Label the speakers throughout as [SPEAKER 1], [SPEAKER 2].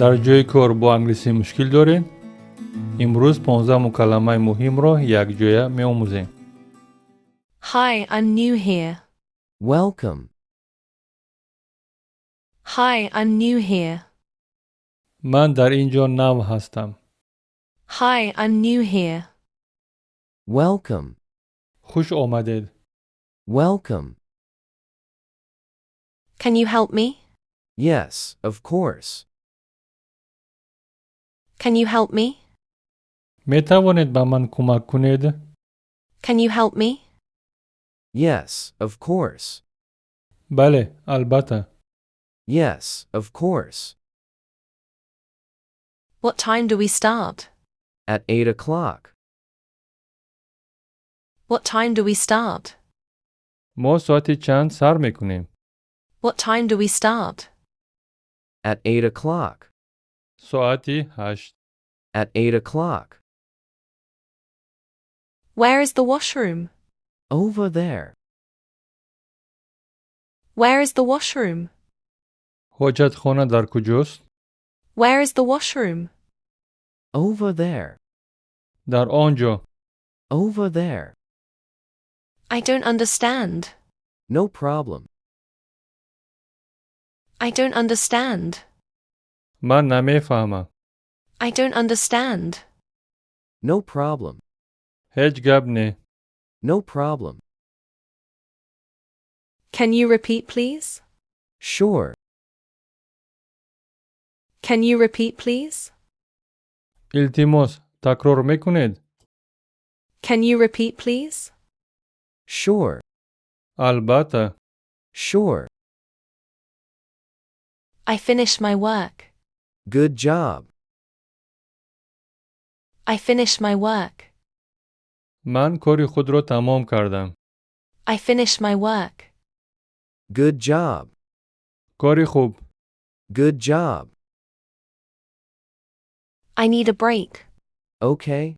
[SPEAKER 1] Дар ҷои кор бо англисӣ мушкил доред? Имрӯз 15 мукалламаи муҳимро якҷоя меомӯзем.
[SPEAKER 2] Hi, I'm new here.
[SPEAKER 3] Welcome.
[SPEAKER 2] Hi, I'm new here.
[SPEAKER 1] Ман дар ин ҷо нав ҳастам.
[SPEAKER 2] Hi, I'm new here.
[SPEAKER 3] Welcome.
[SPEAKER 1] Хуш омадед.
[SPEAKER 3] Welcome.
[SPEAKER 2] Can you help me?
[SPEAKER 3] Yes, of course.
[SPEAKER 2] Can you help me?
[SPEAKER 1] Метавонед ба ман кӯмак кунед?
[SPEAKER 2] Can you help me?
[SPEAKER 3] Yes, of course.
[SPEAKER 1] Бале, албатта.
[SPEAKER 3] Yes, of course.
[SPEAKER 2] What time do we start?
[SPEAKER 3] At 8 o'clock.
[SPEAKER 2] What time do we start?
[SPEAKER 1] Мо соати чанд сар мекунем?
[SPEAKER 2] What time do we start?
[SPEAKER 3] At 8 o'clock.
[SPEAKER 1] Соати 8.
[SPEAKER 3] At 8 o'clock.
[SPEAKER 2] Where is the washroom?
[SPEAKER 3] Over there.
[SPEAKER 2] Where is the washroom?
[SPEAKER 1] Ҳоҷатхона дар куҷост?
[SPEAKER 2] Where is the washroom?
[SPEAKER 3] Over there.
[SPEAKER 1] Дар он ҷо.
[SPEAKER 3] Over there.
[SPEAKER 2] I don't understand.
[SPEAKER 3] No problem.
[SPEAKER 2] I don't understand.
[SPEAKER 1] Ман намефаҳмам.
[SPEAKER 2] I don't understand.
[SPEAKER 3] No problem.
[SPEAKER 1] Ҳеҷ гап не.
[SPEAKER 3] No problem.
[SPEAKER 2] Can you repeat, please?
[SPEAKER 3] Sure.
[SPEAKER 2] Can you repeat, please?
[SPEAKER 1] Илтимос, такрор мекунед?
[SPEAKER 2] Can you repeat, please?
[SPEAKER 3] Sure.
[SPEAKER 1] Албатта.
[SPEAKER 3] Sure.
[SPEAKER 2] I finished my work.
[SPEAKER 3] Good job.
[SPEAKER 2] I finished my work.
[SPEAKER 1] Ман кори худро тамом кардам.
[SPEAKER 2] I finished my work.
[SPEAKER 3] Good job.
[SPEAKER 1] Кори хуб.
[SPEAKER 3] Good job.
[SPEAKER 2] I need a break.
[SPEAKER 3] Okay.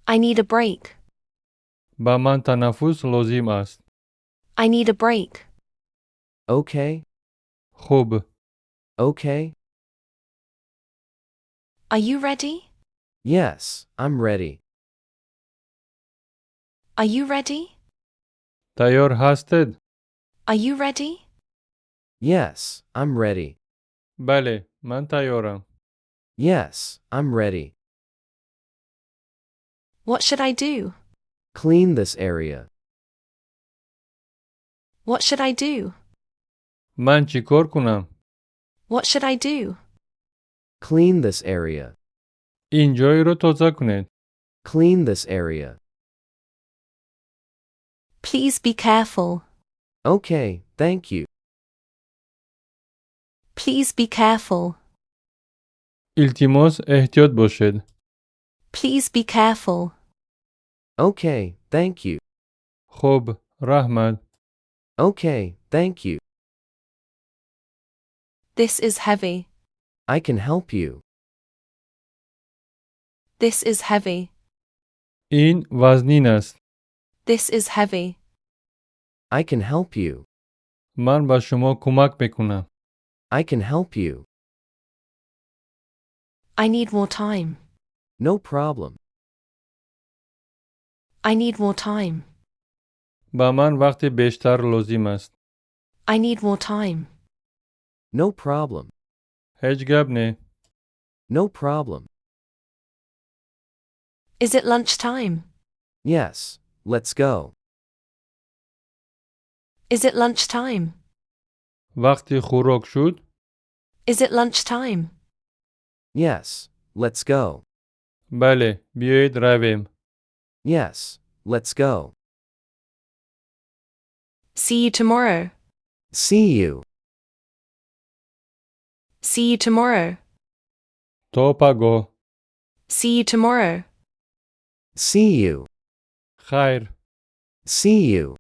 [SPEAKER 2] I need a break.
[SPEAKER 1] Ба ман танаффус лозим аст.
[SPEAKER 2] I need a break.
[SPEAKER 3] Okay.
[SPEAKER 1] Хуб.
[SPEAKER 3] Okay.
[SPEAKER 2] Are you ready?
[SPEAKER 3] Yes, I'm ready.
[SPEAKER 2] Are you ready?
[SPEAKER 1] Тайёр ҳастед?
[SPEAKER 2] Are you ready?
[SPEAKER 3] Yes, I'm ready.
[SPEAKER 1] Бале, ман тайёрам.
[SPEAKER 3] Yes, I'm ready.
[SPEAKER 2] What should I do?
[SPEAKER 3] Clean this area.
[SPEAKER 2] What should I do?
[SPEAKER 1] Ман чӣ кор кунам?
[SPEAKER 2] What should I do?
[SPEAKER 3] Clean this area.
[SPEAKER 1] Ин ҷойро тоза кунед.
[SPEAKER 3] Clean this area.
[SPEAKER 2] Please be careful.
[SPEAKER 3] Okay, thank you.
[SPEAKER 2] Please be careful.
[SPEAKER 1] Илтимос, эҳтиёт бошед.
[SPEAKER 2] Please be careful.
[SPEAKER 3] Okay, thank you.
[SPEAKER 1] Хуб, раҳмат.
[SPEAKER 3] Okay, thank you.
[SPEAKER 2] This is heavy.
[SPEAKER 3] I can help you.
[SPEAKER 2] This is heavy.
[SPEAKER 1] Ин вазнин аст.
[SPEAKER 2] This is heavy.
[SPEAKER 3] I can help you.
[SPEAKER 1] Ман ба шумо кӯмак мекунам.
[SPEAKER 3] I can help you.
[SPEAKER 2] I need more time.
[SPEAKER 3] No problem.
[SPEAKER 2] I need more time.
[SPEAKER 1] Ба ман вақти бештар лозим аст.
[SPEAKER 2] I need more time.
[SPEAKER 3] No problem.
[SPEAKER 1] Ҳеҷ гап не.
[SPEAKER 3] No problem.
[SPEAKER 2] Is it lunch time?
[SPEAKER 3] Yes, let's go.
[SPEAKER 2] Is it lunch time?
[SPEAKER 1] Вақти хӯрок шуд?
[SPEAKER 2] Is it lunch time?
[SPEAKER 3] Yes, let's go.
[SPEAKER 1] Бале, биёед равем.
[SPEAKER 3] Yes, let's go.
[SPEAKER 2] See you tomorrow.
[SPEAKER 3] See you.
[SPEAKER 2] See you tomorrow.
[SPEAKER 1] То пагоҳ.
[SPEAKER 2] See you tomorrow.
[SPEAKER 3] See you.
[SPEAKER 1] Хайр.
[SPEAKER 3] See you.